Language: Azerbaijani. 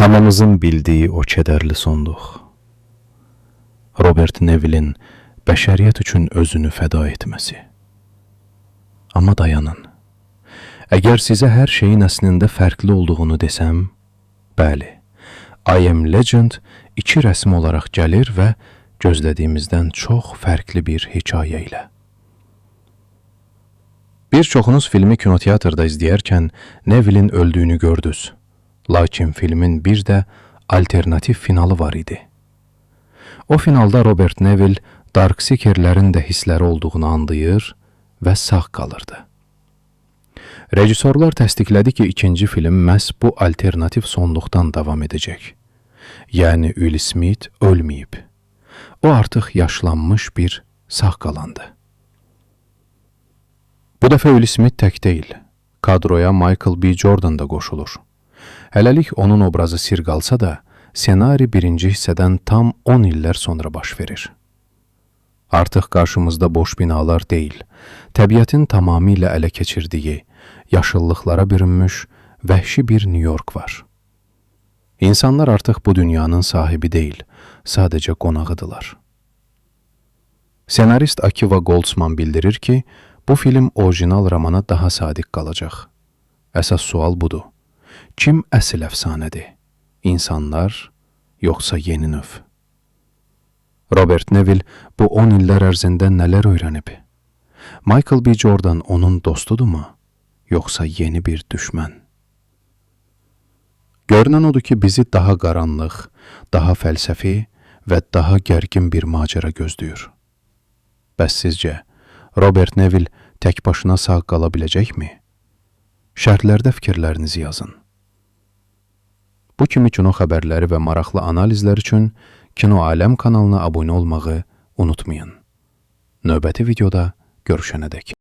Hamımızın bildiyi o kədərli sonluq. Robert Neville'in bəşəriyyət üçün özünü fəda etməsi. Amma dayanın. Əgər sizə hər şeyin əslində fərqli olduğunu desəm, bəli, I Am Legend 2 rəsmi olaraq gəlir və gözlədiyimizdən çox fərqli bir hekayə ilə. Bir çoxunuz filmi kinoteatrda izləyərkən Neville'in öldüyünü gördünüz. Lakin filmin bir də alternativ finalı var idi. O finalda Robert Neville Darkseekerlərin də hissləri olduğunu anlayır və sağ qalırdı. Rejissorlar təsdiqlədi ki, ikinci film məhz bu alternativ sonluqdan davam edəcək. Yəni Will Smith ölməyib. O artıq yaşlanmış bir sağ qalandı. Bu dəfə Will Smith tək deyil. Kadroya Michael B. Jordan da qoşulur. Hələlik onun obrazı sir qalsa da, senari birinci hissədən tam 10 illər sonra baş verir. Artıq qarşımızda boş binalar deyil, təbiətin tamamilə ələ keçirdiyi, yaşıllıqlara bürünmüş vəhşi bir New York var. İnsanlar artıq bu dünyanın sahibi deyil, sadəcə qonağıdırlar. Senarist Akiva Goldsman bildirir ki, bu film orijinal romana daha sadiq qalacaq. Əsas sual budur. Kim əsl əfsanədir? İnsanlar yoxsa yeni növ? Robert Neville bu 10 illər ərzində nələr öyrənib? Michael B. Jordan onun dostudurmu, yoxsa yeni bir düşmən? Görünən odur ki, bizi daha qaranlıq, daha fəlsəfi və daha gərgin bir macəra gözləyir. Bəs sizcə, Robert Neville tək başına sağ qala biləcəkmi? Şərhlərdə fikirlərinizi yazın. Bu kimi kino xəbərləri və maraqlı analizlər üçün Kino Aləm kanalına abunə olmağı unutmayın. Növbəti videoda görüşənədək.